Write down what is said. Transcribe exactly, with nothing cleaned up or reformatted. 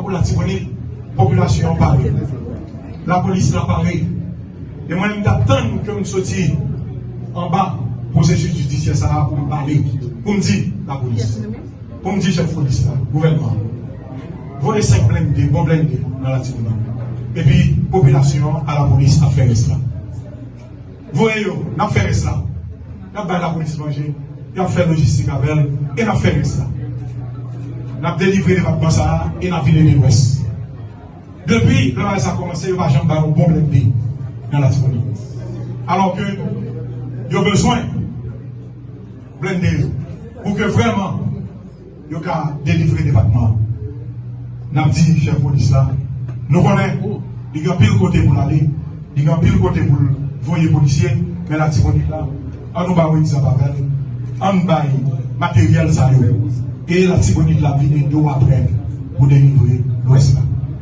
Pou Latibonit, popilasyon an pare. Lapolis la pare. E mwen menm, m t ap tann ke m soti anba pwosesis jidisyè sa a pou m pale, pou m di lapolis, pou m di chèf polis la, gouvènman, voye senk blende, bon blende nan Latibonit. Epi popilasyon an, a lapolis ap fè rès la. Voye yo, n ap fè rès la. N ap bay lapolis manje, n ap fè lojistik avè l, e n ap fè rès la. N ap delivre depatman sa a, e n ap vide Midwest. Depi travay sa kòmanse, yo pa janm bay yon bon blende nan Latibonit. Alò ke yo bezwen blende yo pou ke vrèman yo ka delivre depatman an. N ap di chèf polis la, nou konnen li gen anpil kote pou l ale, li gen anpil kote pou l voye polisye, men Latibonit la, an nou ba Wendy Zappavel, an n bay materyèl sa yo. E Latibonit la vin ede w apre pou delivre